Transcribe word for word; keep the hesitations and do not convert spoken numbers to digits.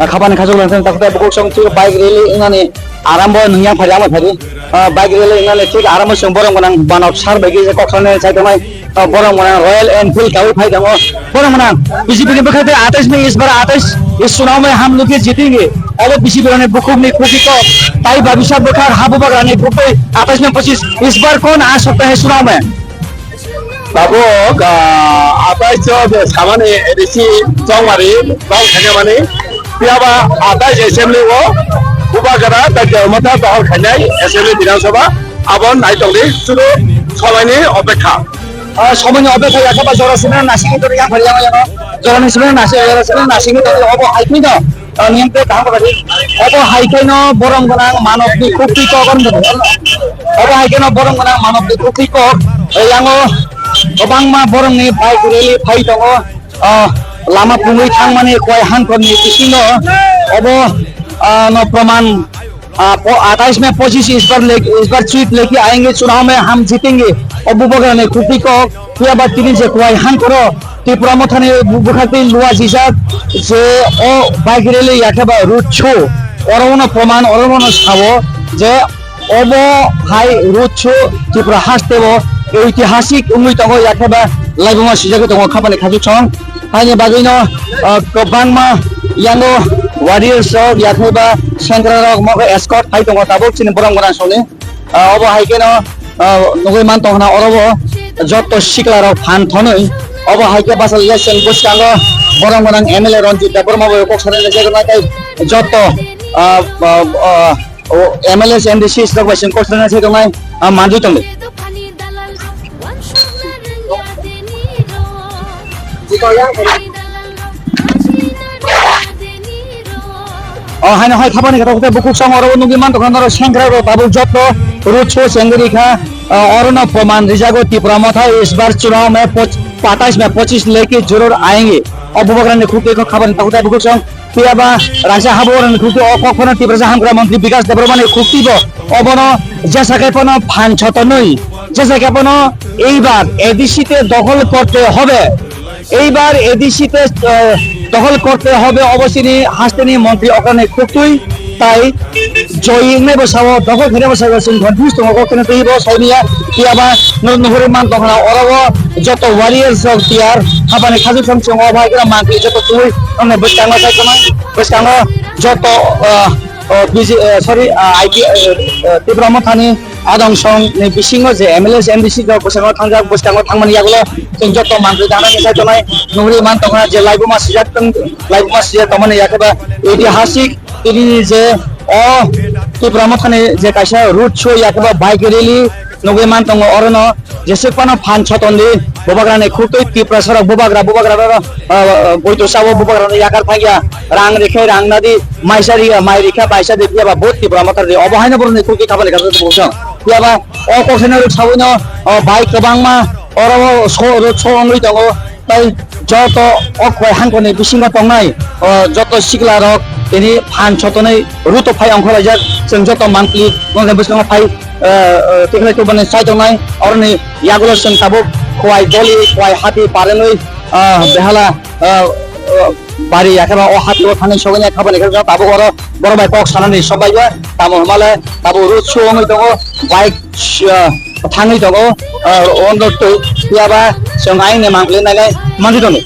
Khapani khajok lang thang takhwtai bukhuk song thik bike rally wngnani arambo nungya phari ama phari. Ah, bike rally wngnani thik arambo song borok gwnang banok sar bai khe kok sanani chai tongnai. Ah, borok gwnang Royal Enfield kawi phai tongo. Borok gwnang B J P ni bwkhak tei atais ni isbar atais is chunaw mai ham lukhe jitingi. Abo B J P rani bukhuk ni khukhi kok tai babisa bwkhak habu bagra ni khukhi atais ni pochis isbar kon a sokta he chunaw mai. Tabuk, ah, atai cho je samani A D C chongmari bang khainamani. Phiya ba atai je assembly o Bubagra tei Debbarma ta dohor khainai assembly Bidhan Sabha abon nai tongdi sudu somaini opekha. Ah, somaini opekha ya khe ba jora sumina nasing to yang phari yang yang. Jora ni sumina nasing, jora sumina nasing to obo hai phi no. Ah, niyam te kaham kori. Obo hai khe no borom gwnang manok ni khukti kok on. Obo hai khe no borom gwnang manok ni khukti kok. Eh, yango kwbangma borok ni bike rally phai tongo. Ah, lama pungwi thangmani kwai hankor ni bisingo obo, ah, no proman, ah, po-, atais me pochis isbar lek-, isbar chuit leki ayenge chunaw me ham jitenge. Obo bogra ni khukti kok. Phiya ba tini je kwai hankoro Tipra Mothani bu-, bwkhak tei lua jijak je o bike rally ya khe ba road show, oro no proman, oro no sao je obo hai road show Tripura haste o eitihasik wngwi tongo, ya khe ba laibuma swijagwi tongo khapani khajok song. Haini bagwi no, ah, kwbangma yango warriors rok ya khe ba sengkrak rok mokhe escort khai tongo tabuk chini borom gwnang songni. Ah, obo hai kheno, ah, nugui man tongkha na oro bo joto sikla rok phan thonwi. Obo hai khe bachajak chwng bwskango borom gwnang M L A Ranjit Debbarma bai kok sanai nai jagwi nai tei joto, ah, ah, ah, o M L A M D C rok bai chwng kok sanai nai jagwi nai, ah, manjui tongdi. O haino hai khapani khe tei bukhuk song oro nugui man tongkha norok sengkrak rok tabuk joto road show chengwi rikha. O oro no proman rijago Tipra Motha isbar chunaw me poch-, patais me pochis leki jurur ayenge. O bubagrani khukti kok khapani takhuk tei bukhuk song phiya ba raisa habugrani khukti o kok phano Tiprasa hamkra montri Bikas Debbarmani khukti bo obono jesa khe phano phan sotonwi jesa khe phano eibar A D C te dokhol korte hobe. এইবার এডিসিতে, আহ, দখল করতে হবে অবশ্যই হাস্তেনি মন্ত্রী অকানে খুবই তাই জয়ী নেব সাব দখল খেলে বসাবো সিং ঘন্টুস তোমাকে ওখানে তুই বস হইনিয়া কি আবার নুহুরি মান তখন ওরাও যত ওয়ারিয়ার্স অফ টিয়ার হাবানি খাজু সং সং অভাগরা মান্ত্রী যত তুই মানে বৈষ্ণব সাইকমা বৈষ্ণব যত, আহ, আহ, বিজে-, আহ, সরি, আহ, আইটি, আহ, আহ, ত্রিপুরা মথানি Adong song ni bisingo je M L A, M D C rok bwskango thangjak, bwskango thangmani yagulo chwng joto manjui dana ni sai tongnai nugui man tongkha je laibuma sijak tong, laibuma sijak tongmani yakhe ba itihasik tini je o Tipra Mothani je kaisa road show yakhe ba bike rally nugui man tongo orono jesuk phano phan sotondi bubagrani khurtwi Tiprasa rok bubagra bubagra rok, ah, ah, boito sabo bubagra rok yakar thangya rang rikhe rang nadi maisa ri mai rikha baisa de phiya ba bo Tipra Motha de obo haino boroni khurtwi khabani khabani bosong. Phiya ba o kok sene rok sawi no, o, bai kwbangma oro o so, ro so wngwi tongo. Tai joto o khwlai hangkoni bisingo tongnai, o, joto sikla rok tini phan sotonwi ruto phai ongkhorlaijak. Chwng joto monthly nokni bwskango phai, o, o, tikhlai tubani chai tongnai. Oroni yagulo chwng tabuk khwlai doli, khwlai hati parenwi, o, behala, o, o, bari yakhe ba o hati o thangwi sogwi ya khabani khe tabuk oro borok bai kok sanani sok bai ba tamo hwnmale tabuk road show wngwi tongo bike, ah, thangwi tongo, ah, on road to phiya ba chwng ayang ni mangpili nai nai manjui tongo.